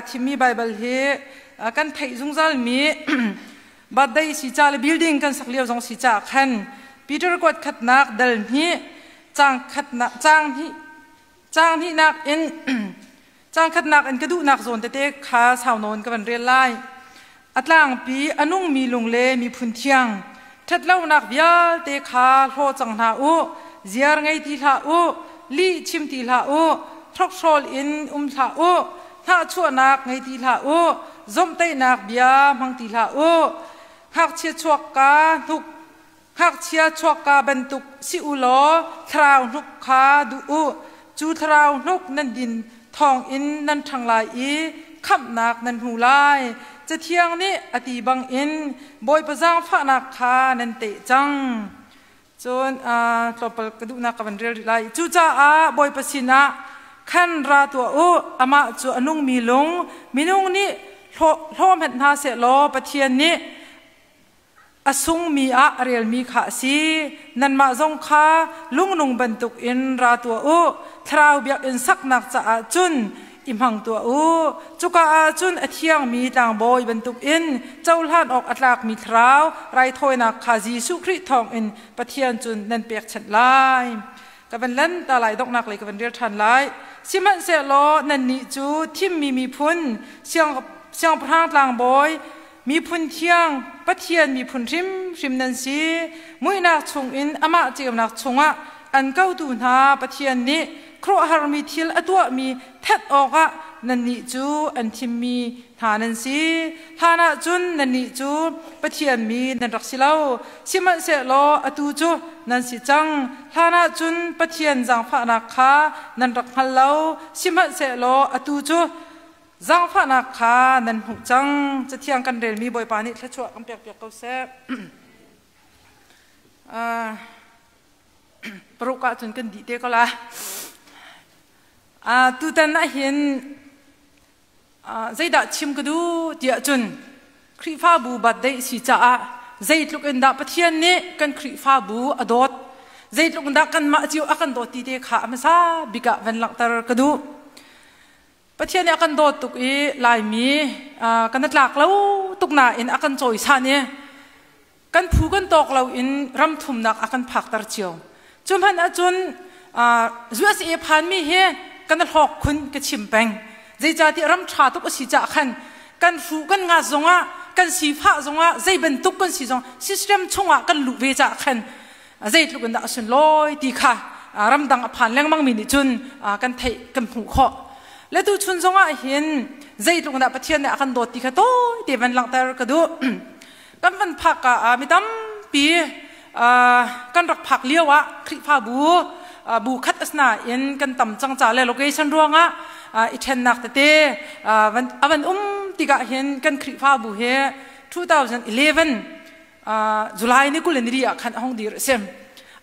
Thimmi Baibal hi kan theih zungzalmi birthday si ca le building kan sak lio zong si ca khan Peter kuat khatnak dal hnih caang khatnak caang hnih caang hnihnak in caang khatnak in ka duhnak zawn tete kha sau nawn ka van rel lai. A tlangpi a nungmi lung le miphun thiang ṭhatlonak vialte kha hlaw cang hna u, ziar ngei ti hlah u, lih chim ti hlah u, hrokhrawl in um hlah u, hnahchuahnak ngei ti hlah u, zomhtaihnak bia hmang ti hlah u. Ngakchia chuakka hnuk ngakchia chuakka bantuk si u law thlarau hnuk kha duh u. Cu thlarau hnuk nan din thawngin nan ṭhang lai i khamhnak nan hmu lai. Cathiang nih a ti bangin Bawipa zaangfahnak kha nan teh cang. Cun tlawmpal ka duhnak ka van rel rih lai. Cucaah Bawipa sinah khan ra tuah u, amah cu a nungmi lung, minung nih hlaw hmanh hna seh law Pathian nih a sungmi ah a relmi kha a si. Nanmah zong kha lungnung bantukin ra tuah u, thlarau biakinn saknak caah cun i hmang tuah u. Cuka ah cun a thiangmi tlangbawi bantukin cohlan awk a tlakmi thlarau raithawinak kha Jesuh Khrih thawngin Pathian cun nan pekchanh lai. Ka van lan ta lai, donghnak lei ka van rel ṭhan lai. Sihmanhsehlaw nannih cu thimmi miphun, siangpahrang tlangbawi, miphun thiang, Pathian miphun hrimhrim nan si. Muihnak chungin amah ceunak chungah an kotu hna Pathian nih khuaruahharmi thil a tuahmi thenh awkah nannih cu an thimmi hna nan si. Hlanah cun nannih cu Pathian mi nan rak si lo, sihmanhsehlaw atu cu nan si cang. Hlanah cun Pathian zaangfahnak kha nan rak hngal lo, sihmanhsehlaw atu cu zaangfahnak kha nan hmuh cang. Cathiang kan relmi Bawipa nih thluachuah kan pekpiak ko seh. Paruk ahcun kan dih te ko la. Tutan ahhin zeidah chim ka duh tiah cun Khrihfabu birthday si caah zeitluk in dah Pathian nih kan Khrihfabu a dawt, zeitluk in dah kanmah cio a kan dawt ti te kha a hmasa bik ah van langhter ka duh. Pathian nih a kan dawt tuk i Laimi kan tlak lo tuk nain a kan cawisan i kan phu kan tawk lo in ram thumnak a kan phakter cio. Cu hmanh ahcun USA phanmi hi kan hlawk khun ka chim peng. Zeicahtiah ram ṭha tuk a si caah khan kan hruh kan ngas zongah kan sifah zongah zei bantuk kan si zong system chungah kan luh ve caah khan zeitluk in dah a sunlawi ti kha ramdang a phan lengmang mi nih cun kan theih kan hmuh khawh. Le tu chun zongah hin zeitluk in dah Pathian nih a kan dawt ti kha tawi te van langhter ka duh. Kan van phak ka ah mi tampi kan rak phak lio ah Khrihfabu bu khat asna in kan tam cang ca le location ruangah i ṭhennak tete a van um tikah hin kan Khrihfabu hi 2011 July ni 20 ni ri ah khan a hong dir a si.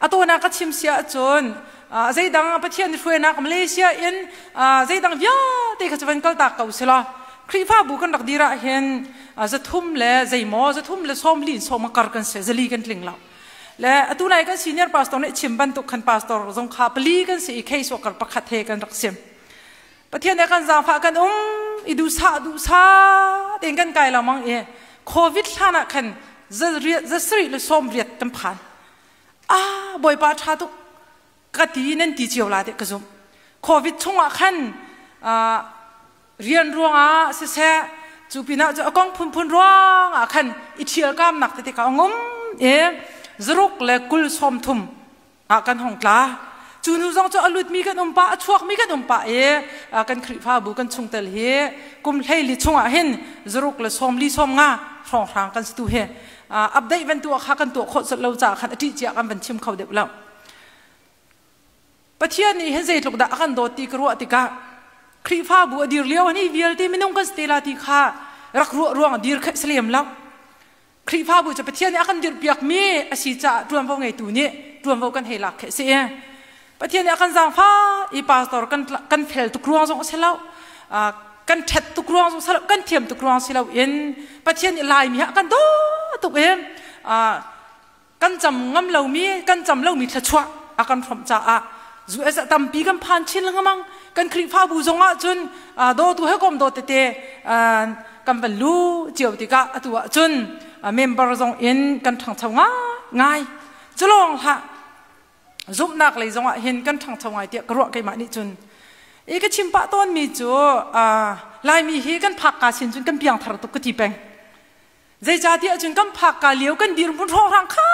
A tawna ka chim sia ahcun zeidang Pathian hruainak Malaysia in zeidang vialte kha cu van kaltak ko sila Khrihfabu kan rak dir ah hin zathum le zeimaw zathum le sawm li in sawm kar kan si, zali kan tling lo. Le atu nai kan senior pastor nih chim bantuk khan pastor zong kha pali kan si i case worker pakhat he kan rak sim. Pathian he kan zaangfah kan um i duhsah duhsah tein kan kai lengmang i COVID hlan ah khan zasarih le 80 kan phan. Ah, Bawipa ṭha tuk ka ti nan ti cio la te ka zumh. COVID chungah khan rian ruangah siseh, cu pinah cu a kong phunphun ruangah khan i ṭhialkamnak tete ka ngum i zaruk le kul 30 ah kan hong tla. Cu nu zong cu a lutmi kan um pah, a chuakmi kan um pah i kan Khrihfabu kan chungtel hi kum 14 chungah hin zaruk le 44 50 hrawnghrang kan si tu hi update van tuah kha kan tuah khawh colh lo caah khan a ṭih cia kan van chim kho deuh lo. Pathian nih hin zeitluk dah a kan dawt ti ka ruah tikah Khrihfabu a dir lio ni vialte minung kan si te la ti kha rak ruah ruang dir kha si lem lo. Khrihfabu cu Pathian nih a kan dirhpiakmi a si caah ṭuanvo ngeitu nih ṭuanvo kan hei lak khi a si. Pathian nih a kan zaangfah i pastor kan fel tuk ruang zong a si lo, kan ṭhet tuk ruang zong si lo, kan thiam tuk ruang si loin Pathian nih Laimi ah kan daw tuk i kan cam ngam lomi, kan cam lomi thluachuah a kan hrawmh caah US ah tampi kan phan chin lengmang. Kan Khrihfabu zong ah cun dawtu he kom daw tete kan van lu cio tikah atu ah cun member zong in kan ṭhangcho ngai ngai. Culawng hlah zumhnak lei zong ah hin kan ṭhangcho ngai tiah ka ruah keimah nih cun. I ka chim pah tawnmi cu Laimi hi kan phak ka sin cun kan piangthar tuk ka ti peng. Zeicahtiah cun kan phak ka lio kan dirhmun hrawnghrang kha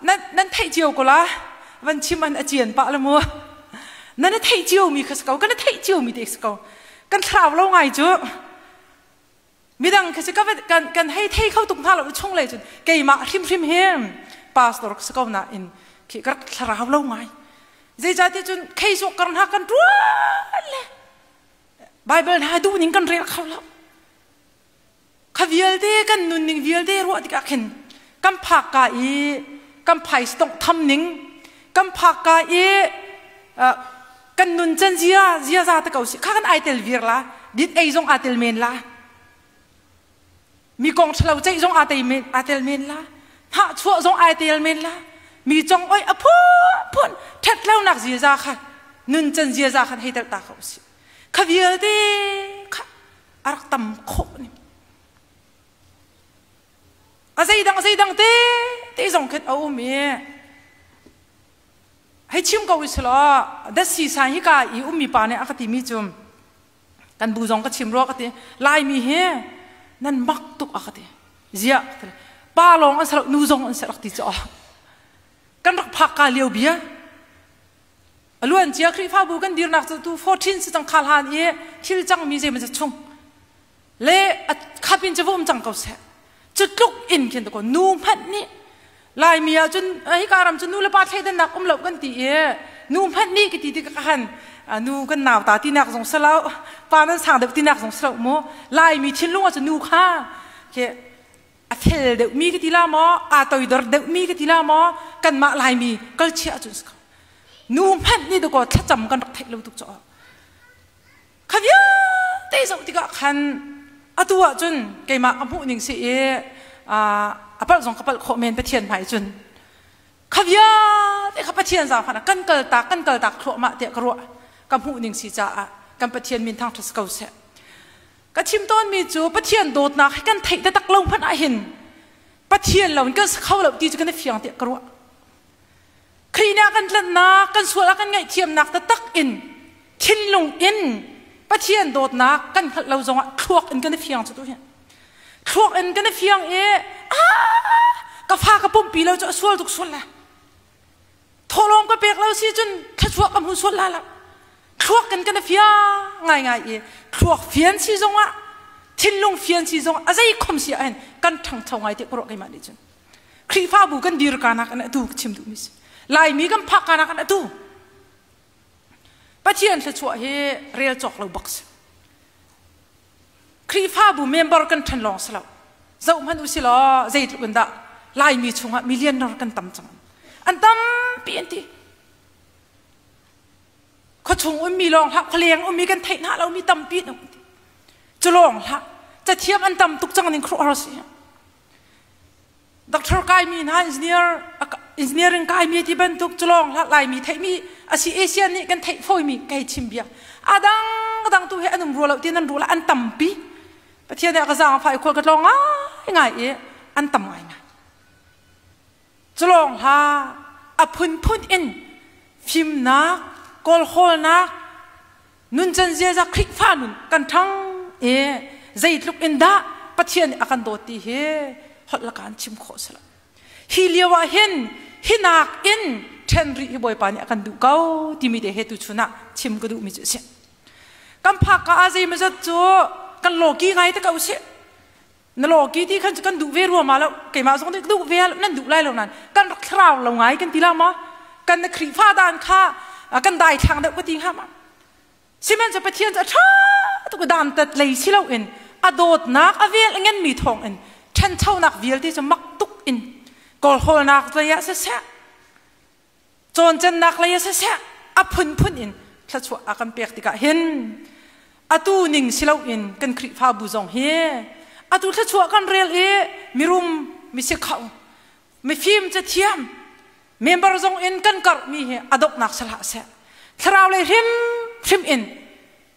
nan nan theih cio ko la van chim an a cian pah la mu nan a theih cio mi kha si ko kan a theih cio mi te si ko kan thlarau lo ngai cu midang kha si ka kan kan hei thei kho tuk hna lo chung lei cun keimah hrimhrim hi pastor ka si ko na in khi ka rak thlarau lo ngai zeicahtiah cun khei suk kar hna kan tuan le Bible hna duh ning kan rel kho lo Kha vialte kan nunning vialte ruah tikah khin kan phak ka i kan phais tongh tham ning kan phak ka i kan nun can zia ziaza te ko si kha kan ai tel vir la dit ei zong aa tel men la mi kong thalo ceih zong aa tel men aa tel men la hnah chuah zong ai tel men la mi cong oi a phun phun that lo nak ziaza kha nun can ziaza khan hei tel ta ko si kha vialte kha a rak tam khawh ning a zeidang zeidang te te zong khin a um i hei chim ko i selaw datsi sai hi ka i ummi pa nih a ka timi cu kan bu zong ka chim rua ka ti Laimi hi nan mak tuk a ka ti ziah pa lawng an si lo nu zong an si rak ti cu kan rak phak ka lio bia A luancia Khrihfabu kan dirnak cu tu 14 si cang khal han i thil cangmi zeimaw chung le a khap in cu va um cang ko seh. Cu tluk in khin ko nu hmanh nih Laimi ah cun hika ram cu nu le pa thleidannak um lo kan ti i nu hmanh nih ka ti tik ah khan nu kan nau ta tinak zong si lo pa nan sang deuh tinak zong si lo mu Laimi thinlung ah cun nu kha khi a fel deuhmi ka ti la maw aa toidor deuhmi ka ti la maw kanmah Laimi kalchia ahcun si ko nu hmanh nih dakaw thlacam kan rak theih lo tuk caw kha vialte zoh tikah khan atu ahcun keimah ka hmuh ning si i a palh zong ka palh khawh men Pathian hmai cun kha vialte kha Pathian zaangfahnak kan kal tak kan kal tak thluahmah tiah ka ruah ka hmuh ning si caah kan Pathian min thangṭhat si ko seh Ka chim tawnmi cu Pathian dawtnak hi kan theih taktak lo hmanh ahhin Pathian lo in kan si kho lo ti cu kan i fiang tiah ka ruah. Khrih nih a kan tlanhnak, kan sual a kan ngaihthiamnak taktak in thinlung in Pathian dawtnak kan hngalh lo zongah thluak in kan i fiang cu tu hi. Thluak in kan i fiang i ah ka fa ka pumpi lo cu a sual tuk sual la. Thawhlawm ka pek lo si cun thluachuah ka hmu sual la lo. Thluak kan kan fiang ngaingai i thluak fian si zongah thinlung fian si zong a zei khom si ahhin kan ṭhangcho ngai te ka ruah keimah nih cun. Khrihfabu kan dir ka nak in atu ka chim duhmi si. Laimi kan phak ka nak in atu. Pathian thluachuah hi rel cawk lo bak si. Khrihfabu member kan ṭhan lawng si lo. Zoh hmanh u si law zeitluk in dah Laimi chungah millionaire kan tam cang. An tampi an ti. Khuachung ummi lawng hlah, khualeng ummi kan theih hna lomi tampi an um ti. Cu lawng hlah, cathiam an tam tuk cang ning khuaruahhar si. Doctor kaimi hna engineer engineering kaimi ti bantuk cu lawng hlah Laimi theihmi asi Asia nih kan theih fawimi ka hei chim bia. A dang dang tu hi an um rua lo ti nan ruah an tampi. Pathian nih a ka zaangfah i khual ka tlawng ngai ngai i an tam ngai ngai. Cu lawng hlah a phunphun in fimnak, kawlhawlnak, nuncan ziaza Khrihfa nun kan ṭhang i zeitluk in dah Pathian nih a kan dawt ti hi holh laka an chim khawh si lo. Hi lio ah hin hinak in ṭhen rih hi Bawipa nih a kan duh ko timi te he tuchun ah chim ka duhmi cu a si. Kan phak ka ah zeimawzat cu kan lawki ngai te ko sih. Na lawki ti khan cu kan duh ve ruam ah lo keimah zong nih ka duh ve nan duh lai lo nan kan rak thlarau lo ngai kan ti la maw kan na Khrihfa dan kha kan dai thlang deuh ka ti hnga ma sihmanhsehlaw Pathian cu a ṭha tuk dan tat lei si loin a dawtnak a vel a ngenmi thawng in ṭhanchonak vialte cu mak tuk in kawlhawlnak lei ah siseh cawncannak lei ah siseh a phunphun in thluachuah a kan pek tikah hin atu ning si loin kan Khrihfabu zong hi atu thluachuah kan rel i mirum misikhau mifim cathiam member zong in kan karhmi hi a donghnak si hlah seh thlarau lei hrim hrimhrim in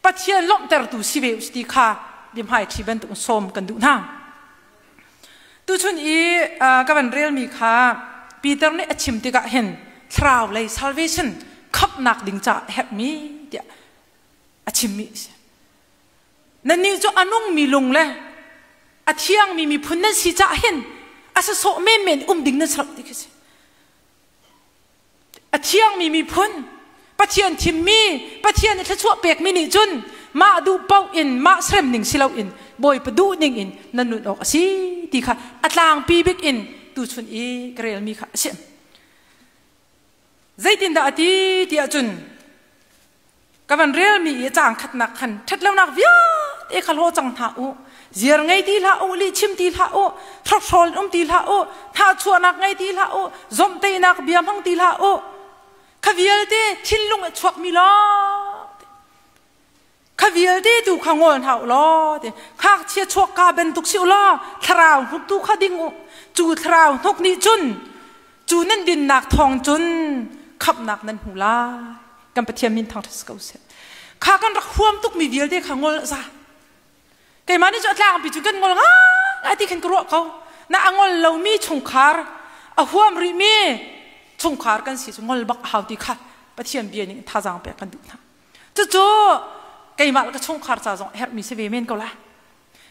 Pathian lawmhtertu si ve u ti kha biahmai ṭhi bantuk sawm kan duh hna. Tuchun i ka van relmi kha Peter nih a chim tikah hin thlarau lei salvation khamhnak ding caah a herhmi tiah a chimmi a si. Nannih cu a nungmi lung le a thiangmi miphun nan si caah hin a sasawh menmen um ding nan si ti khi si. A thiangmi miphun, Pathian thimmi, Pathian i thluachuah pekmi nih cun mah duh paoh in mah serem ning si loin Bawipa duh ning in nan nun awk a si ti kha a tlangpi bik in tuchun i ka relmi kha a si. Zeitindah a ti ti ahcun ka van relmi i caang khatnak khan ṭhatlonak vialte kha hlaw cang hna u ziar ngei ti hlah u lihchim ti hlah u hrokhrawl um ti hlah u thahchuahnak ngei ti hlah u zomhteihnak bia hmang ti hlah u kha vialte thinlung a chuakmi lawng kha vialte tu kha ngol hna u law ti ngakchia chuak ka bantuk si u law thlarau hnuk tu kha ding u cu thlarau hnuk nih cun cu nan dinnak thawng cun khamhnak nan hmu lai kan Pathian min thangṭhat si ko seh. Kha kan rak huam tukmi vialte kha ngol za. Keimah nih cu a tlangpi cu kan ngol ngai ti khin ka ruah ko. Na a ngol lomi chungkhar, a huam rihmi chungkhar kan si cu ngol bak a hau ti kha Pathian bia ning thazaang pek kan duh hna. Cucu keimah le ka chungkhar ca zong a herhmi si ve men ko la.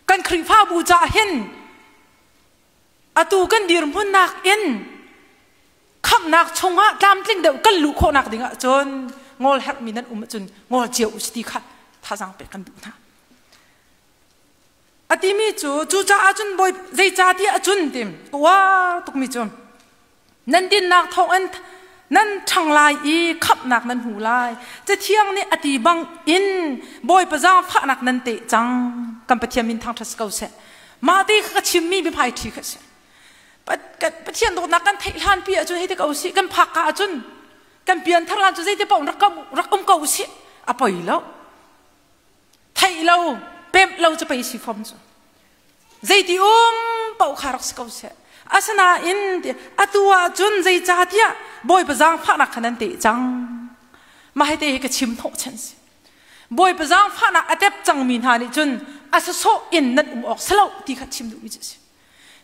Kan Khrihfabu caah hin atu kan dirhmunnak in khamhnak chungah tlamtling deuh kan luh khawhnak ding ahcun ngol herhmi nan um ahcun ngol cio u ti kha thazaang pek kan duh hna. A timi cu cucaah cun bawi zeicahtiah cun tim ka uar tukmi cu nan dinnak thawngin nan ṭhang lai i khamhnak nan hmu lai. Cathiang nih a ti bang in Bawipa zaangfahnak nan teh cang. Kan Pathian min thangṭhat si ko seh. Mah ti kha ka chimmi biahmai ṭhi kha si. Pathian dawtnak kan theih hlan pi ahcun hei ti ko usih kan phak ka ahcun kan pian thar hlan cu zeiti paoh rak um ko usih a poi lo theih lo pemh lo cu pei si fom cu zeiti um paoh kha rak si ko seh asinain atu ahcun zeicahtiah Bawipa zaangfahnak kha nan teh cang mah hi te hi ka chim hnawh chan si Bawipa zaangfahnak a tep cangmi hna nih cun a sasawh in nan um awk si lo ti kha chim duhmi cu a si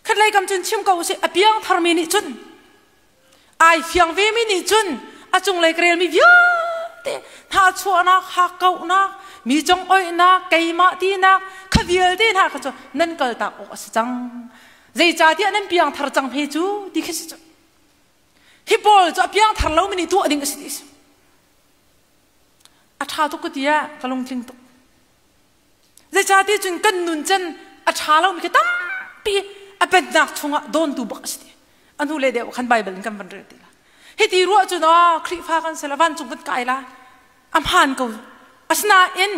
Khatlei kam cun chim ko usih a piang tharmi nih cun ai fiang vemi nih cun a cunglei ka relmi vialte thahchuahnak hakkauhnak mi cong oihnak keimah tinak kha vialte hna kha cu nan kaltak awk a si cang zeicahtiah nan piang thar cang hme cu ti khi si cu hi pawl cu a piang thar lomi nih tuah ding a si ti si a ṭha tuk ka ti ah ka lungtling tuk Zeicahtiah cun kan nun can a ṭha lomi khi tampi a pennak chungah dawntu bak a si ti. A hnu le deuh khan Baibal in kan van rel ti la. Hiti ruah cun aw Khrihfa kan si la vancung kan kai la. A hmaan ko. Asinain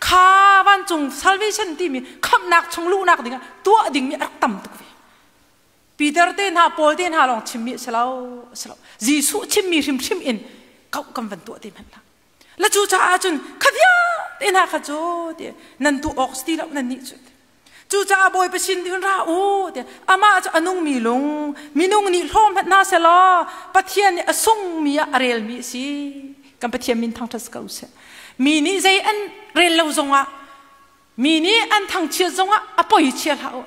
kha vancung salvation timi khamhnak chung luhnak dingah tuah dingmi a rak tam tuk ve. Peter te hna Paul te hna lawng chimmi a si lo, a si lo. Jesuh chimmi hrimhrim in kau kan van tuah te hmanh la. La cu caah cun kha vialte hna kha cu ti nan tu awk ti lo nan nih cu cucaah Bawipa sin ding ra u ti amah cu a nungmi lung minung nih hlawm hmanh hna selaw Pathian nih a sungmi ah a relmi a si kan Pathian min thangṭhat ko seh mi nih zei an rel lo zongah Mi nih an thangchiat zongah a poi chia hlah u.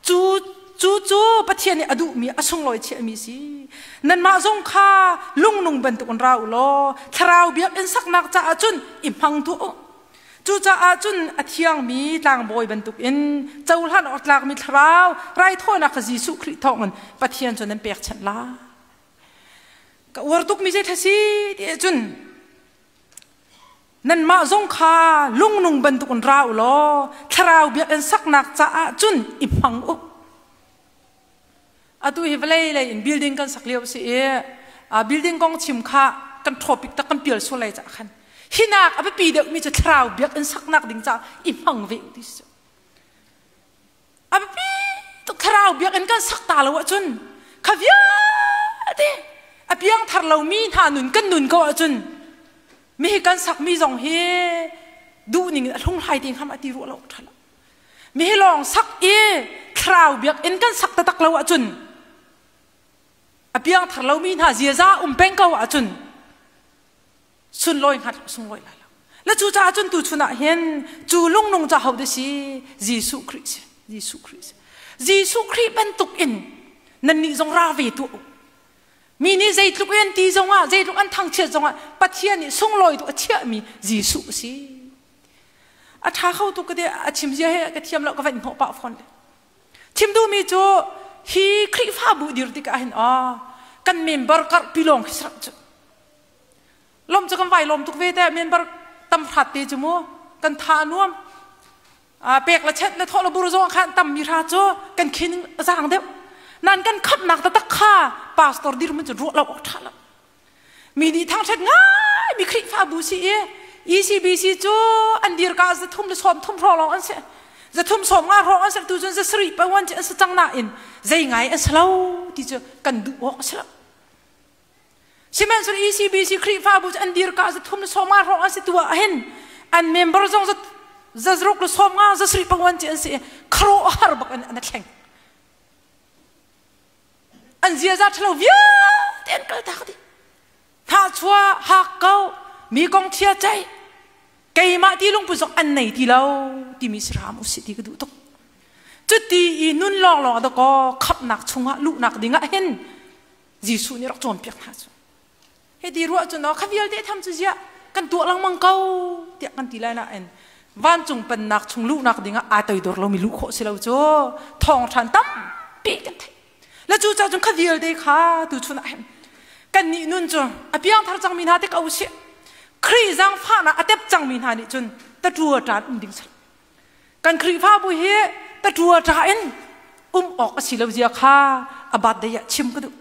Cu cu cu Pathian nih a duhmi a sunglawi chiahmi si. Nanmah zong kha lungnung bantukin ra u law thlarau biakinn saknak caah cun i hmang tuah u. Cucaah cun a thiangmi tlangbawi bantukin cohlan awk tlakmi thlarau raithawinak kha Jesuh Khrih thawngin Pathian cu nan pekchanh lai. Ka uar tukmi zei si ti cun Nanmah zong kha lungnung bantukin ra u law thlarau biakinn saknak caah cun i hmang u. Atu hi vawlei lei in building kan sak lio si i building kong chim kha kan topic tak kan pial sual lai caah khan hinak a biapi deuhmi cu thlarau biakinn saknak ding caah i hmang ve u ti si. A biapi tuk thlarau biakinn kan sak ta lo ahcun kha vialte a piangthar lomi hna nun kan nun ko ahcun mi hi kan sakmi zong hi duhning in a hlunghlai te hnga ma ti ruah lo ṭha lo mi hi lawng sak i thlarau biakinn kan sak taktak lo ahcun a piangthar lomi hna ziaza um peng ko ahcun sunlawi hngat sunglawi lai lo. Le cu caah cun tu chun ah hin cu lungnung ca ho si Jesuh Khrih si Jesuh Khrih si Jesuh Khrih bantuk in nannih zong ra ve tuah u. Mi nih zeitluk in ti zongah zeitluk an thangchiat zongah Pathian nih sunglawi tu a chiahmi Jesuh a si. A ṭha kho tuk ka ti a chim zia he ka thiam lo ka vaih hnawh pah fawn le. Chim duhmi cu hi Khrihfabu dir tikah hin aw kan member karh pilawng khi sarak cu. Lom cu kan vai lawm tuk ve te member tam hrat te cu mu kan tha a nuam. Pek le chet le thawh le bur zong khan tam mi hra cu kan khin zaang deuh. Nan kan khamnak taktak kha pastor dirhmun cu ruah lo awk ṭha lo. Mi nih thangṭhat ngai mi Khrihfabu si i ECBC cu an dirka zathum le sawm thum hrawng lawng an si. Zathum sawm nga hrawng an si tu cun zasarih pawan ci an si cang nain zei ngai an si lo ti cu kan duh awk a si lo. Sihmanhsehlaw ECBC Khrihfabu cu an dirka zathum le sawm nga hrawng an si tu ah hin an member zong zazruk le sawm nga zasarih pawan ci an si i khuaruah har bak in an thleng. An ziaza ṭhalo vialte an kaltak dih. Hnahchuah, hakkau, mi kong chia ceih, keimah ti lungput zong an nei ti lo timi si hram usih ti ka duh tuk. Cuti i nun lawnglawng ah dakaw khamhnak chungah luhnak dingah hin Jesuh nih rak cawnpiak hna cu. Hi ti ruah cun kha vialte tham cu ziah kan tuah lengmang ko tiah kan ti lai nain vancung pennak chung luhnak dingah aa toidor lomi luh khawh si lo cu thawngṭhan tampi kan theih. Le cu ca cun kha vialte kha tu chun ah hin kan nih nun cu a piangthar cangmi hna te ko usih. Khrih zaangfahnak a tep cangmi hna nih cun taṭua ṭan um ding si Kan Khrihfabu hi taṭua ṭa in um awk a si lo zia kha a birthday ah chim ka duh.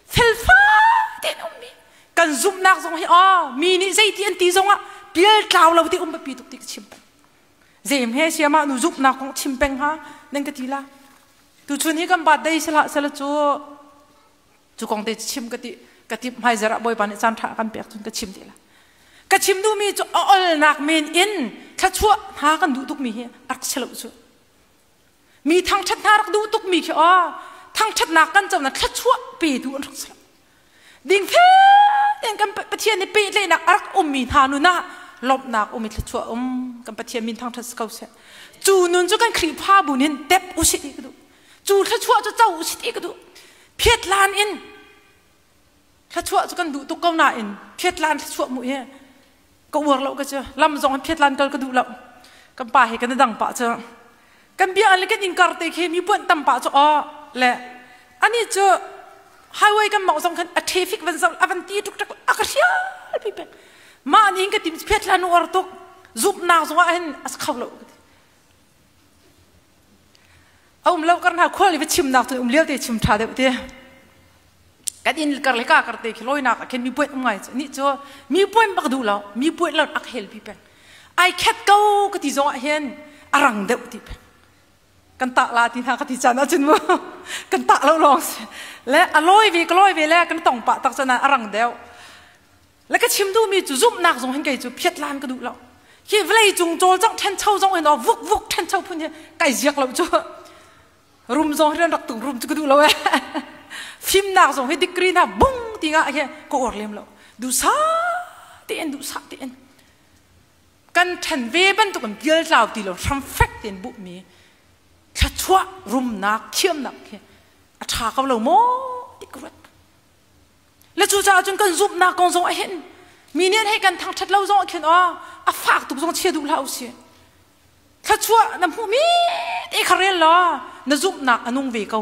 Felfa tein ummi kan zumhnak zong hi aw mi nih zeiti an ti zongah pial tlau lo ti um biapi tuk ti ka chim peng. Zeim he siamah nu zumhnak kong chim peng ha nan ka ti la. Tuchun hi kan birthday sila sala cu cu kong te chim ka ti ka ti hmaizer ah Bawipa nih caan ṭha kan pek cun ka chim te la. Ka chim duhmi cu a olnak men in thluachuah hna kan duh tukmi hi a rak si lo cu. Mi thangṭhat hna rak duh tukmi khi aw thangṭhatnak kan co na thluachuah petu an rak si lo. Dingfel tein kan Pathian nih pehtlaihnak a rak ummi hna nun ah lawmhnak um i thluachuah um kan Pathian min thangṭhat si ko seh. Cu nun cu kan Khrihfabu nih tep usih ti ka duh. Cu thluachuah cu co usih ti ka duh. Phiatlan in thluachuah cu kan duh tuk ko nain phiatlan thluachuah mu hi ka uar lo ka cu lam zong in phiatlan kal ka duh lo kan pa he kan i dang pah cu kan bia le kan inkar te khi mi puan tam pah cu aw le ani cu highway kan mawng zong khan a traffic van zo a van ti tuk tuk a ka hrial pi peng mah nih ka tim phiatlan uar tuk zumhnak zong ah hin a kho lo ka ti A um lo kar hna khual i va chimnak cun um lio te chim ṭha deuh ti. Kan inn kar le ka kar te khi lawinak ah khin mi puanh um ngai cu. Nih cu mi puanh bak duh lo, mi puanh lo ak hel pi peng. Ai khet ko ka ti zong ah hin a rang deuh ti peng. Kan tah la ti hna ka ti caan ahcun mu kan tah lo lawng si. Le a lawi ve ka lawi ve le kan tong pah tak cun a rang deuh. Le ka chim duhmi cu zumhnak zong hin kei cu phiat lan ka duh lo. Hi vawlei cung cawlcangh ṭhancho zong hin vuk vuk ṭhancho phun hi kai ziak lo cu. Rum zong hi rak tung rum cu ka duh lo eh. Fimnak zong hi degree hna bung ti nga hi ka uar lem lo. Duhsah tein duhsah tein kan ṭhen ve bantuk in pial tlau ti lo hram fek tein buhmi thluachuah rumnak thiamnak hi a ṭha ko lo maw ti ka ruat. Le cucaah cun kan zumhnak kong zong ah hin mi nih an hei kan thangṭhat lo zong ah khin aw a fak tuk zong chia duh hlah usih. Thluachuah na hmuhmi te kha rel law na zumhnak a nung ve ko.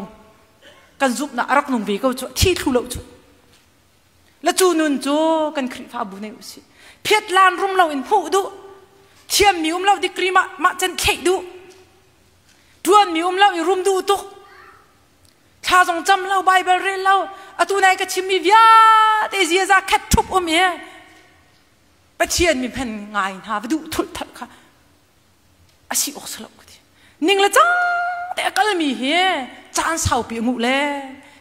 Kan zumhnak a rak nung ve ko cu thi thlu lo cu. Le cu nun cu kan Khrihfabu nei usih. Phiat lan rum lo in hmuh duh. Thiammi um lo degree mah mah cen thleih duh. Ṭuanmi um lo i rum duh tuk. Thla zong cam lo, Bible rel lo, atu nai ka chimmi vialte ziaza khat ṭhup um i Pathian mi hman ngai hna va duh thulh thalh kha a si awk si lo ka ti. Ning le cang te a kalmi hi caan saupi a nguh le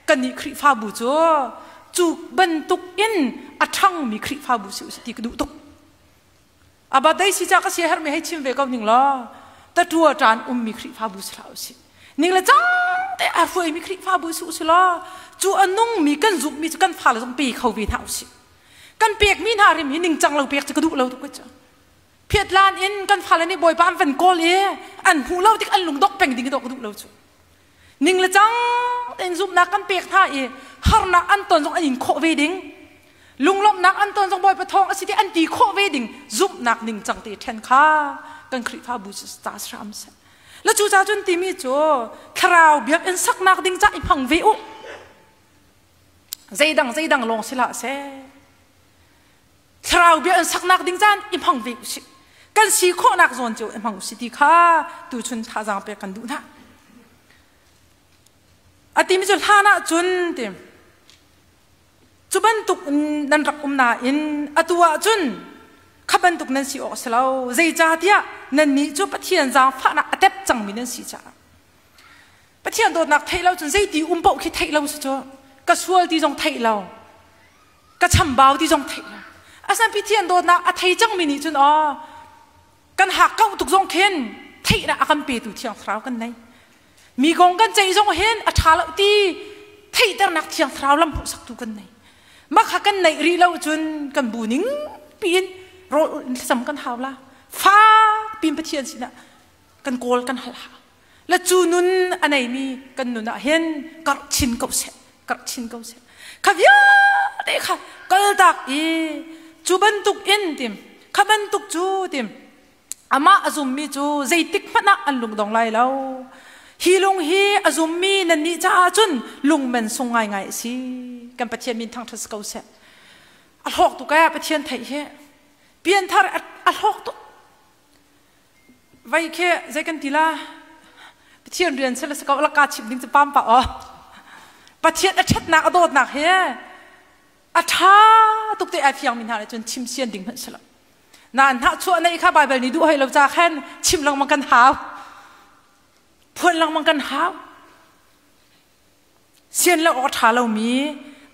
kannih Khrihfabu cu cu bantuk in a ṭhangmi Khrihfabu si u ti ka duh tuk. Aba dei si ca ka sia hermi hei chim ve ko ning law tatua ṭan ummi Khrihfabu si hlah usih. Ning le cang te a hruaimi Khrihfabu si usih law cu a nungmi kan zumhmi cu kan fale zong pe kho ve hna usih. Kan pekmi hna rim hi ningcang lo pek cu ka duh lo tuk cu. Phiatlan in kan fale nih Bawipa an van kawl i an hmuh lo tik an lungdok peng ding dawh ka duh lo cu. Ning le cang tein zumhnak kan pek hna i harnak an ton zong an in khawh ve ding. Lunglawmhnak an ton zong Bawipa thawng a si ti an ti khawh ve ding zumhnak ning cang te ṭhen kha kan Khrihfabu ca hram seh. La cu ca cun timi cu thlarau biakinn saknak ding ca i hmang ve u. Zeidang zeidang lawng si hlah seh. Thlarau bia an saknak ding caan i hmang ve usih. Kan si khawhnak zawn cio i hmang usih ti kha tuchun thazaang pek kan duh hna. A timi cu hlan ah cun ti cu bantuk nan rak um nain atu ah cun kha bantuk nan si awk a si lo. Zeicahtiah nannih cu Pathian zaangfahnak a tep cangmi nan si caah. Pathian dawtnak theih lo cun zeiti um paoh khi theih lo si cu ka sual ti zong theih lo. Ka chambau ti zong theih lo. Asinain Pathian dawtnak a thei cangmi nih cun aw kan hak kauh tuk zong khin theihnak a kan petu Thiang Thlarau kan nei. Mi kong kan ceih zong hin a ṭha lo ti theihternak Thiang Thlarau lam hmuhsaktu kan nei. Mah kha kan neih rih lo cun kan bu ning piin rawl in thlacam kan hau la. Fak piin Pathian sinah kan kawl kan hal hau. La cu nun a neimi kan nun ah hin karh chin ko seh, karh chin ko seh. Kha vialte kha kaltak i cu bantuk in tim, kha bantuk cu tim, amah a zummi cu zeitik hmanh ah an lungdong lai lo. Hi lung hi a zummi nannih caah cun lungmen sung ngaingai a si. Kan Pathian min thangṭhat si ko seh. A hlawk tuk ee Pathian theih hi. Pianthar a hlawk tuk. Vai khi zei kan ti la? Pathian rian sila si ko laka chim ding cu pam pa aw. Pathian a ṭhatnak a dawtnak he a ṭha tuk te ai fiang mi hna nih cun chim sian ding hmanh si lo. Nain hnahchuah neih kha Baibal nih duh hoi lo ca khan chim lengmang kan hau. Phuan lengmang kan hau. Sian lo awk a ṭha lomi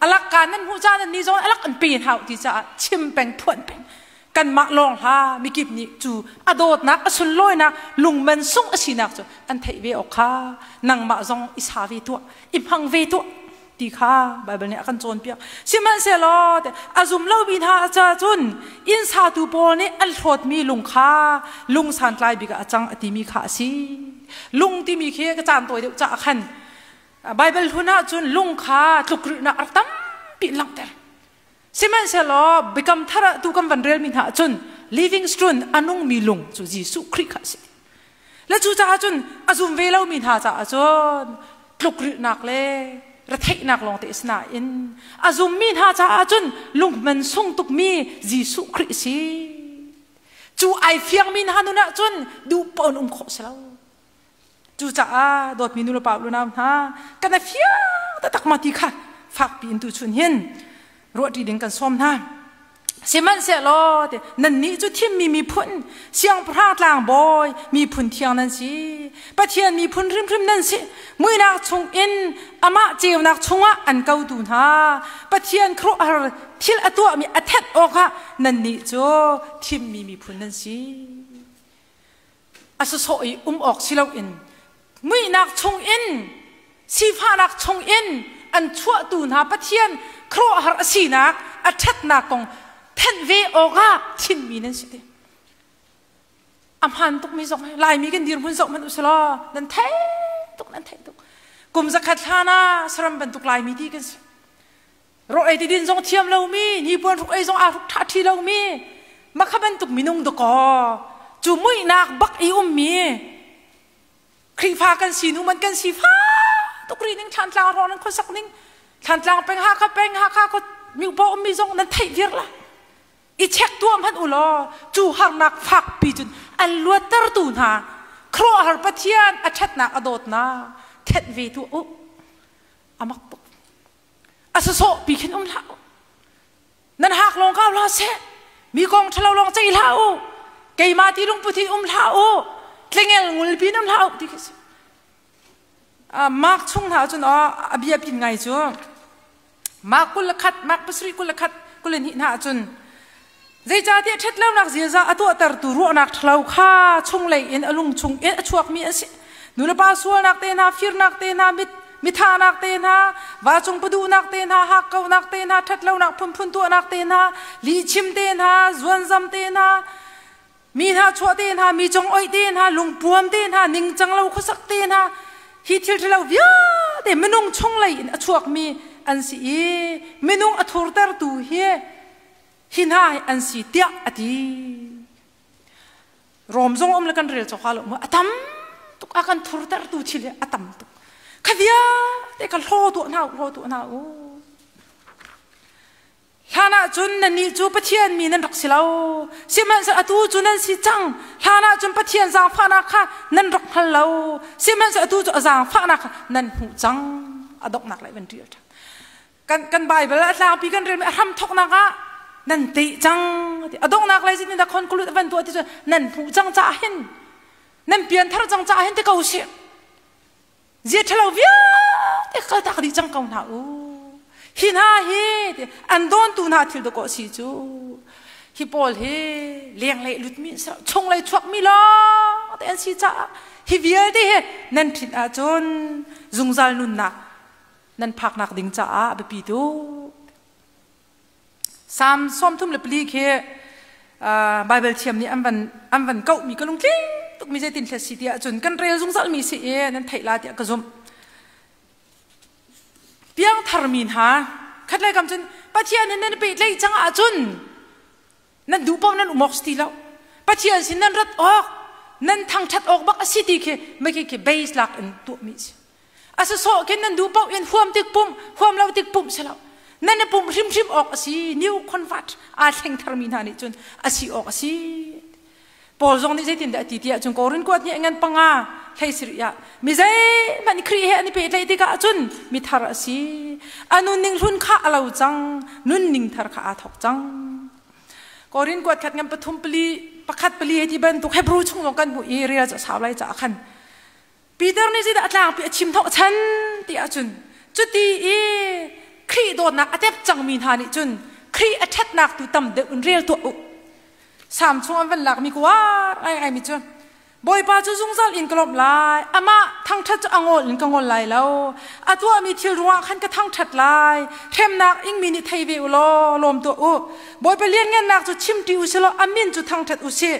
alak ka nan hmuh caan ni zong alak an pe hau ti caah chim peng phuan peng kanmah lawng hla mikip nih cu a dawtnak a sunlawinak lungman sung a sinak cu an theih ve awk kha nangmah zong i sa ve tuah i hmang ve tuah ti kha Baibal nih a kan cawnpiak sihmanhsehlaw a zum lomi hna ca cun inn satu pawl nih an hlawtmi lung kha lung santlai bik ah a cang a timi kha a si lung timi khi ka caan tawi deuh caah khan Baibal hlun ahcun lung kha tlukrilhnak a rak tampi in langhter. Sihmanhsehlaw Biakam Thar ah tu kan van relmi hna ahcun living stone a nungmi lung cu Jesuh Khrih kha a si. Le cucaah cun a zum ve lomi hna caah cun tlukrilhnak le retheihnak lawngte a si nain a zummi hna caah cun lungman sung tukmi Jesuh Khrih a si. Cu ai fiangmi hna nun ahcun duh paoh in um khawh si lo. Cucaah dawtmi nulepa unau hna kan a fiang taktak ma ti kha fakpi in tuchun hin ruahṭi ding kan sawm hna. Sihmanhsehlaw nannih cu thimmi miphun, siangpahrang tlangbawi, miphun thiang nan si. Pathian miphun hrimhrim nan si. Muihnak chungin amah ceunak chungah an kotu hna. Pathian khuaruahhar thil a tuahmi a thenh awkah nannih cu thimmi miphun nan si. A sawsawh i um awk si loin muihnak chungin sifahnak chungin an chuahtu hna Pathian khuaruahhar a sinak a ṭhatnak kong thenh ve awkah thimmi nan si ti. A hmaan tukmi zong hi Laimi kan dirhmun zoh hmanh usih law nan thei tuk nan thei tuk. Kum zakhat hlan ah saram bantuk Laimi ti kan si. Rawl ei ti din zong thiam lomi, hnipuan hruk ei zong aa hruk ṭha ṭhi lomi, makha bantuk minung dakaw cu muihnak bak i ummi Khrihfa kan si hnu man kan si fa tuk rih ning Thlantlang hrawng nan khuasak ning Thlantlang peng Hakha peng Hakha khua miupa ummi zong nan theih vir la i check tuah hmanh u law cu harnak fakpi cun an luattertu hna khuaruahhar Pathian a ṭhatnak a dawtnak thenh ve tuah u a mak tuk A sawsawh pi khin um hlah u. Nan hak lawng kau hlah seh. Mi kong ṭhalo lawng ceih hlah u. Keimah ti lungput in um hlah u. Tlengel ngul pin um hlah u ti khi si. Mark chung hna cun a bia pin ngai cu Mark 21 Mark 7 21 22 hna cun zeicahtiah ṭhatlonak ziaza a tuahtertu ruahnak ṭhalo kha chunglei in a lung chung in a chuakmi an si. Nulepa sualnak te hna, firnak te hna, mithahnak te hna, vacung paduhnak te hna, hakkauhnak te hna, ṭhatlonak phunphun tuahnak te hna, lihchim te hna, zuanzam te hna, Mi hna chuah te hna, mi cung oih te hna, lungpuam te hna, ningcang lo khuasak te hna, hi thil ṭhalo vialte minung chunglei in a chuakmi an si i minung a thurtertu hi hi hna hi an si tiah a ti. Rom zong um le kan rel cawk lo mu a tam tuk a kan thurtertu thil hi a tam tuk. Kha vialte ka hlaw tuah hna u, hlaw tuah hna u. Hlan ah cun nannih cu Pathian mi nan rak si lo. Sihmanhsehlaw atu cu nan si cang. Hlan ah cun Pathian zaangfahnak kha nan rak hngal lo. Sihmanhsehlaw atu cu a zaangfahnak kha nan hmuh cang. A donghnak lai van ṭial ṭhan. Kan, kan Bible a tlangpi kan relmi a hram thawknak ah nan teh cang. A donghnak lai zin dah conclude van tuah ti cu nan hmuh cang caah hin nan pianthar cang caah hin ti ko sih. Zia ṭhalo vialte kaltak dih cang ko hna u. Hi hna hi an dawntu hna thil dawkaw si cu. Hi pawl hi lenglei lutmi chunglei chuakmi lawng te an si caah hi vialte hi nan ṭhit ahcun zungzal nunnak nan phaknak ding caah a biapi tuk. Salm 34 khi Bible thiam nih an van an van kauhmi ka lungtling tukmi zeitin thlet si tiah cun kan rel zungzal mi si i nan theih la tiah ka zumh. Piangthar mi hna khatlei kam cun Pathian in nan pehtlaih cang ahcun nan duh paoh nan um awk si ti lo. Pathian sin nan rat awk nan thangṭhat awk bak a si ti khi mei khi base lak in tuahmi a si. A si sawh khin nan duh paoh in huam tik pumh, huam lo tik pumh si lo. Nan i pumh hrimhrim awk a si. New convert aa thleng tharmi hna nih cun a si awk a si. Paul zong nih zeitindah a ti tiah cun Korin kuat nih ngan panga hlei sirih ah mi zeihmanh Khrih he an i pehtlaih tikah cun mi thar a si. A nunning hlun kha a lo cang, nunning thar kha aa thawk cang. Korin kuat khat ngan pathum pali pakhat pali he ti bantuk Hebrew chung zong kan hmuh i rel cu a sau lai caah khan Peter nih zeidah a tlangpi a chim thawk chan ti ahcun cuti i Khrih dawtnak a tep cangmi hna nih cun Khrih a ṭhatnak tu tam deuh in rel tuah u. Salm chung an van lakmi kuar ngaingaimi cu Bawipa cu zungzal in ka lawmh lai, amah thangṭhat cu a ngol in ka ngol lai lo. A tuahmi thil ruangah khan ka thangṭhat lai. Hremnak ingmi nih thei ve u law lawm tuah u. Bawipa lianngannak cu chimṭi u sih law a min cu thangṭhat u sih.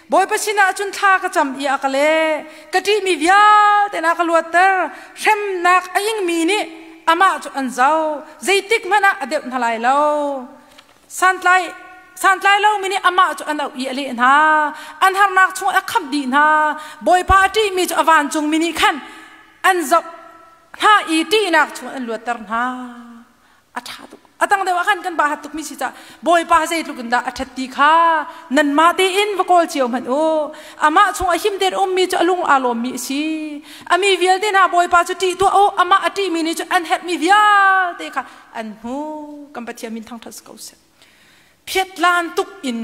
Bawipa sinah cun thla ka cam i a ka leh. Ka ṭihmi vialte na ka luatter. Hremnak a ingmi nih amah cu an zoh. Zeitik hmanh ah a deuh hna lai lo. Santlai santlai lomi nih amah cu an auh i a leh hna. An harnak chungah a khamh dih hna. Bawipa a ṭihmi cu a vancungmi nih khan an zoh hna i ṭihnak chungah an luatter hna. A ṭha tuk. A tang deuh ah khan kan bah tukmi si caah Bawipa zeitluk in dah a ṭhat ti kha nanmah tein va kawl cio hmanh u. Amah chung a him tein ummi cu a lung aa lawmmi a si. A mi vialte hna Bawipa cu ṭih tuah u. Amah a ṭihmi nih cun an herhmi vialte kha an hmu. Kan Pathian min thangṭhat si ko seh. Phiatlan tuk in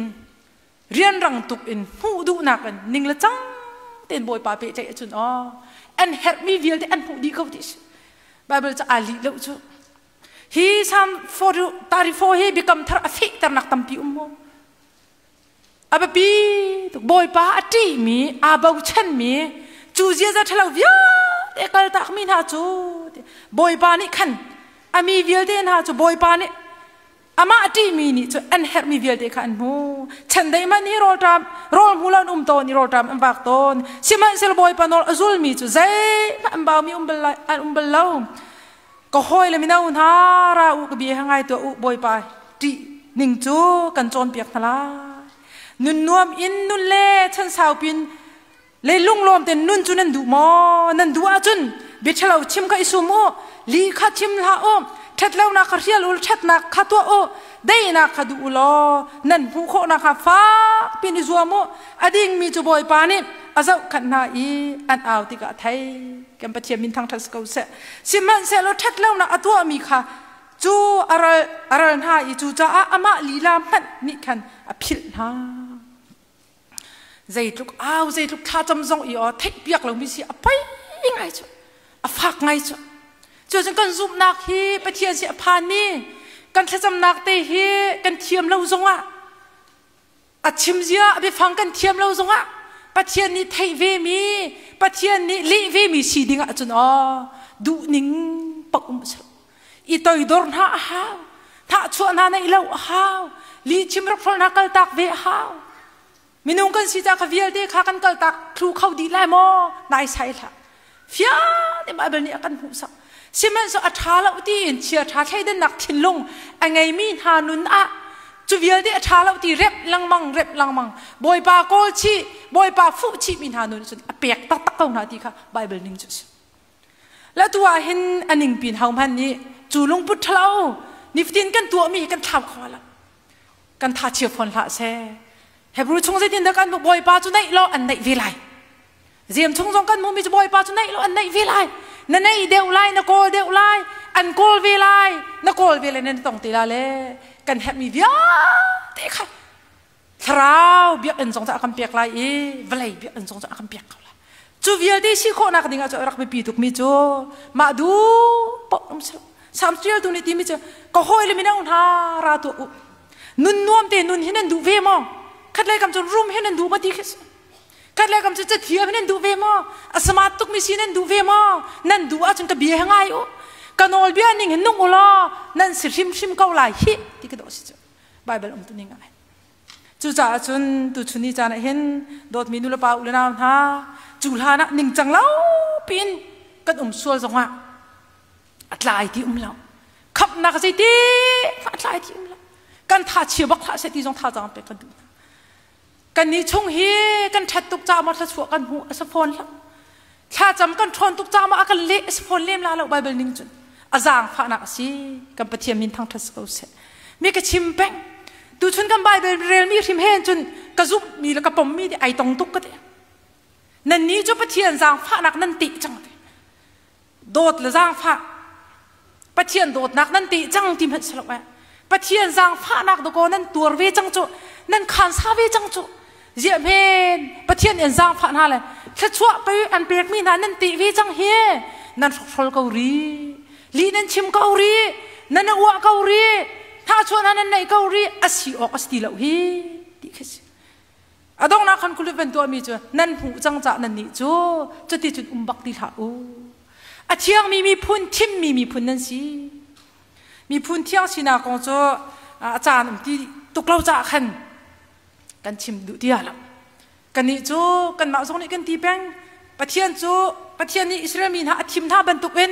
rianrang tuk in hmuh duhnak in ning le cang tein Bawipa pehtlaih ahcun aw an herhmi vialte an hmuh dih ko ti si. Bible cu aa lih lo cu. Hi Psalm 34 hi biakam thar a fehternak tampi um mu. A biapi tuk Bawipa a ṭihmi, aa bochanmi, cu ziaza ṭhalo vialte kaltakmi hna cu Bawipa nih khan a mi vialte hna cu Bawipa nih amah a ṭihmi nih cun an herhmi vialte kha an hmu. Chandei man hi rawlṭam rawl hmu lo an um tawn i rawlṭam an vak tawn. Sihmanhsehlaw Bawipa nawl a zulmi cu zeihmanh an baumi um bal lai, an um bal lo. Ka hawi le mino hna ra u ka bia ngai tuah u Bawipa ṭih ning cu kan cawnpiak hna lai. Nun nuam in nun le chan saupin le lunglawm ten nun cu nan duh maw? Nan duh ahcun bia ṭhalo chim kha i sum u, li kha chim hlah u, ṭhatlonak kha hrial u, ṭhatnak kha tuah u, daihnak kha duh u law nan hmuh khawh nakhnga fak piin i zuam u. A dingmi cu Bawipa nih a zohkhenh hna i an au tikah a thei. Kan Pathian min thangṭhat si ko seh. Sihmanhsehlaw ṭhatlonak a tuahmi kha cu a ral, a ral hna i cucaah amah lila hmanh nih khan a philh hna. Zeitluk au, zeitluk thlacam zong i aw theihpiak lomi si a poi ngai cu, a fak ngai cu. Cucun kan zumhnak hi Pathian si a phanmi, kan thlacamnak te hi kan thiam lo zongah a chim zia a biafang kan thiam lo zongah Pathian nih theih ve mi Pathian nih leh ve mi si ding ahcun aw duhning pak um a i toidor hna a hau thahchuah hna neih lo a hau lihchim rak hna kaltak ve a hau. Minung kan si ca kha vialte kha kan kaltak thlu kho dih lai maw? Nai sai hlah. Fiang te Bible nih a kan hmuhsak. Sihmanhsehlaw a ṭha lo tiin chia ṭha thleidannak thinlung a ngeimi hna nun ah cu vialte a ṭha lo ti rep lengmang rep lengmang Bawipa kawl chih Bawipa fuh chihmi hna nun cun a pek taktak ko hna ti kha Bible ning cu a si. Le tu ah hin a ningpin ho hmanh nih cu lungput ṭhalo nifatin kan tuahmi hi kan thlau kho lo. Kan tha chia fawn hlah seh. Hebrew chung zeitin dah kan Bawipa cu naih law an naih ve lai. Zem chung zong kan hmuhmi cu Bawipa cu naih law an naih ve lai. Na naih deuh lai, na kawl deuh lai, an kawl ve lai, na kawl ve lai, na tong te la le kan herhmi vialte kha thlarau biakinn zong cu a kan pek lai i vawlei biakinn zong cu a kan pek ko lai. Cu vialte si khawhnak ding ah cu a rak biapi tukmi cu mah duh paoh um si lo. Salm ṭialtu nih timi cu ka hawile mino hna ra tuah u. Nun nuam te nun hi nan duh ve maw? Khat lei kam cun rum hi nan duh ma ti khi si. Khat lei kam cu cathiam hi nan duh ve maw? A smart tukmi si nan duh ve maw? Nan duh ahcun ka bia hi ngai u. Ka nawlbia ning hin nung u law nan si hrimhrim ko lai hih ti ka dawh si cu. Bible um tu ning ai. Cucaah cun tuchun ni caan ah hin dawtmi nulepa u le nau hna cu hlan ah ningcang lo piin kan um sual zongah a tlai ti um lo. Khamhnak zeiti a tlai ti um lo. Kan tha chia bak hlah seh ti zong thazaang pek kan duh hna. Kannih chung hi kan ṭhat tuk caah maw thluachuah kan hmuh a si fawn lo. Thlacam kan ṭhawn tuk caah maw a kan leh a si fawn lem la lo Bible ning cun. A zaangfahnak a si. Kan Pathian min thangṭhat si ko seh. Mi ka chim peng. Tuchun kan Bible relmi hrim he cun ka zumhmi le ka pommi te ai tong tuk ka ti. Nannih cu Pathian zaangfahnak nan teh cang ti. Dawt le zaangfah Pathian dawtnak nan teh cang ti hmanh si lo eh. Pathian zaangfahnak dakaw nan tuar ve cang cu nan khansa ve cang cu ziah hmen Pathian in zaangfah hna le thluachuah pe an pekmi hna nan teh ve cang hi nan hrokhrol ko ri li nan chim ko ri nan uah ko ri thahchuah hna nan neih ko ri a si awk a si ti lo hi ti khi si A donghnak khan kulip van tuahmi cu nan hmuh cang cah nannih cu cuti cun um bak ti hlah u. A thiangmi miphun thimmi miphun nan si. Miphun thiang sinak kong cu a caan um ti tuk lo caah khan kan chim duh ti lo. Kannih cu kanmah zong nih kan ti peng. Pathian cu Pathian nih Israel mi hna a thim hna bantukin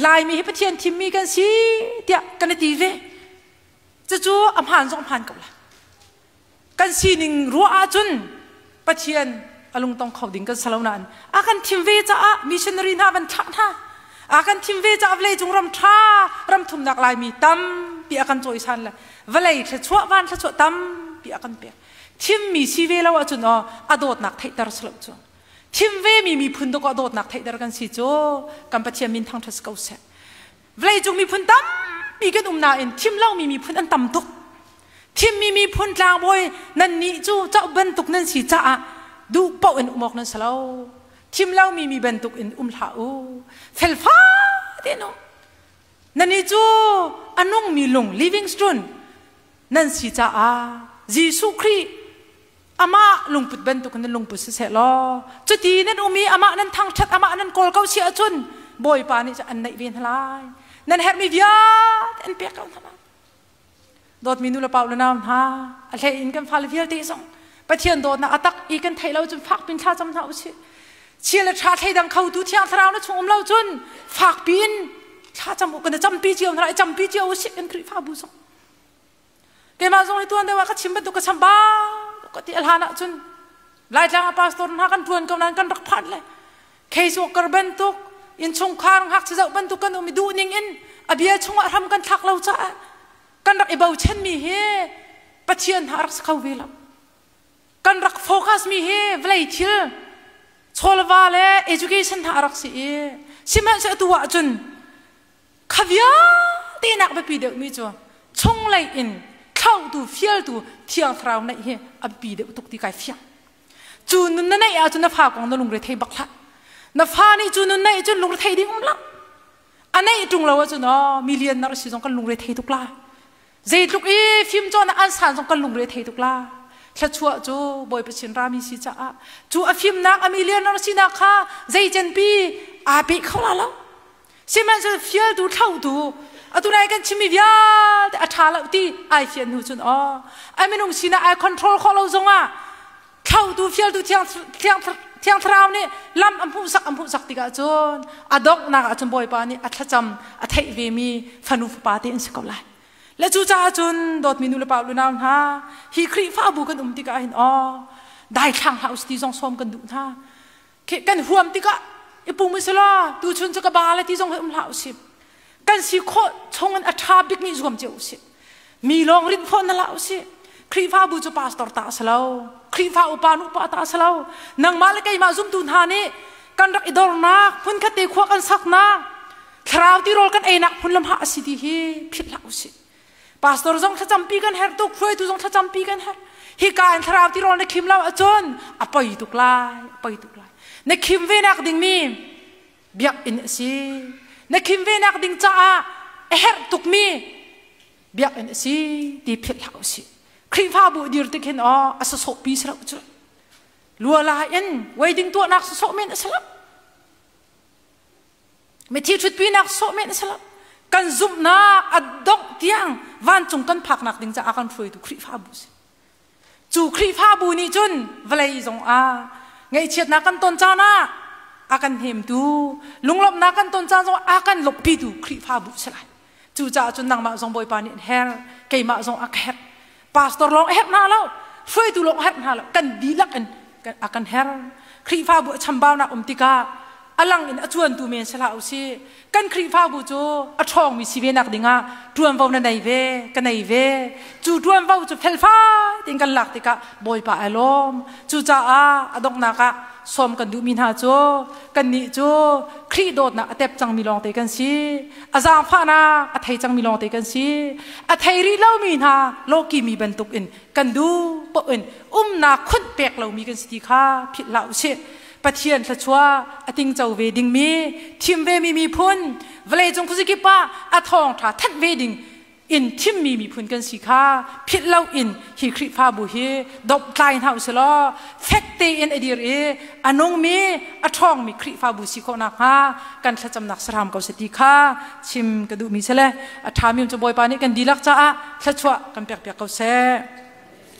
Laimi hi Pathian thimmi kan si tiah kan i ti ve. Cucu a hmaan zong hmaan ko lai. Kan sining ruah ahcun Pathian a lungtong kho ding kan si lo nain a kan thim ve caah missionary hna van thlah hna. A kan thim ve caah vawlei cung ram ṭha ram thumnak Laimi tampi a kan cawisan le vawlei thluachuah van thluachuah tampi a kan pek. Thimmi si ve lo ahcun aw a dawtnak theihter si lo cu. Thim vemi miphun dawk a dawtnak theihter kan si cu kan Pathian min thangṭhat si ko seh. Vawleicung miphun tampi kan um nain thim lomi miphun an tam tuk. Thimmi miphun tlangbawi nannih cu cauk bantuk nan si caah duh paoh in um awk nan si lo. Thim lomi mi bantuk in um hlah u. Felfa tein um. Nannih cu a nungmi lung living stone nan si caah Jesuh Khrih amah lungput bantuk in nan lungput siseh law cuti nan um i amah nan thangṭhat amah nan kawl ko si ahcun Bawipa nih cun an neih ve hna lai nan herhmi vialte an pek ko hna lai dawtmi nu le pa le nau hna a hlei in kan fale vialte zong Pathian dawtnak a tak i kan theih lo cun fak pin thla cam hna usih chia le ṭha thleidang khotu thiang thlarau na chung um lo cun fak piin thla cam u kan campi cio hna lai campi cio usih kan Khrihfabu zong Keimah zong hi tuan deuh ah ka chim bantuk ka cham ba ka ti a hlan ah cun Laitlang ah pastor hna kan ṭuan ko nain kan rak phan le case worker bantuk innchungkhar ngakchia zoh bantuk kan um i duh ning in a bia chungah hram kan thlak lo caah kan rak i bochanmi hi Pathian hna rak si kho ve lo. Kan rak focus mi hi vawlei thil chawlva le education hna a rak si i sihmanhsehlaw atu ah cun Kha vialte nak biapi deuhmi cu chunglei in thlauhtu fialtu Thiang Thlarau neih hi a biapi deuh tuk ti kai fiang. Cu nun na neih ahcun na fa kong na lungre thei bak hlah. Na fa nih cu nun neih cun lungre thei ding um lo. A neih ṭung lo ahcun aw million na si zong kan lungre thei tuk la. Zeitluk i fimcawnnak an san zong kan lungre thei tuk la. Thluachuah cu Bawipa sin rami si caah cu a fimnak a million na sinak kha zeicenpi aa pe kho la lo. Sihmanhsehlaw fialtu thlauhtu atu nai kan chimmi vialte a ṭha lo ti ai fian hnu cun aw a minung sinah ai control khawh lo zongah Thlautu fialtu thiang thiang thiang thlarau nih lam a hmuhsak a hmuhsak tikah cun a donghnak ah cun Bawipa nih a thlacam a theih ve mi fanu fapa te an si ko lai. Le cucaah cun dawtmi nu le pa lunau hna hi Khrihfabu kan um tikah hin aw daithlang hlah usih ti zong sawm kan duh hna. Kan huam tikah i pum usih tuchun cu ka ba le ti zong hi um hlah usih. Kan si khawh chungin a ṭha bik nih zuam cio usih. Mi lawng rinh fawn na hlah usih. Khrihfabu cu pastor ta a si lo. Khrihfa upa nu pa ta a si lo. Nangmah le keimah zumtu hna nih kan rak i dornak hmunkhat te khua kan saknak thlarau tirawl kan einak phunlam ha a si ti hi philh hlah usih. Pastor zong thlacampi kan herh tuk, hruaitu zong thlacampi kan herh. Hika in thlarau tirawl na khim lo ahcun a poi tuk lai, a poi tuk lai. Na khim ve nak ding mi biakinn a si. Na khim ve nak ding caah a herh tukmi biakinn a si ti philh hlah usih. Khrihfabu dir tik hin aw a sasawhpi si lo cu. Luala in wedding tuahnak sasawh men a si lo. Mithi ṭhutpinak sawh men a si lo. Kan zumhnak a dongh tiang vancung kan phaknak ding caah kan hruaitu Khrihfabu si. Cu Khrihfabu nih cun vawlei zong ah ngaihchiatnak kan ton caan ah a kan hnemtu, lunglawmhnak kan ton caan zong ah a kan lawmhpitu Khrihfabu si lai. Cucaah cun nangmah zong Bawipa nih an herh, keimah zong a ka herh. Pastor lawng a herh hna lo, hruaitu lawng a herh hna lo, kan dihlak in a kan herh. Khrihfabu a chambaunak um tikah a lang in a cuantu men si hlah usih. Kan Khrihfabu cu a ṭhawngmi si ve nak dingah ṭuanvo na nei ve, ka nei ve. Cu ṭuanvo cu felfai tein kan lak tikah Bawipa ai lawm. Cucaah a donghnak ah sawm kan duhmi hna cu kannih cu Khrih dawtnak a tep cangmi lawngte kan si. A zaangfahnak a thei cangmi lawngte kan si. A thei rih lomi hna lawkimi bantuk in kan duh paoh in umnak khunh pek lomi kan si ti kha philh hlah usih. Pathian thluachuah a tingco ve dingmi thim vemi miphun vawleicung khuazakip ah a thawngṭha thanh ve ding in thimmi miphun kan si kha philh lo in hi Khrihfabu hi domhtlai hna usih law fek tein a dir i a nungmi a ṭhawngmi Khrihfabu si khawh nakhnga kan thlacamnak sahram ko seh ti kha chim ka duhmi si le a ṭhami cu Bawipa nih kan dihlak caah thluachuah kan pekpiak ko seh.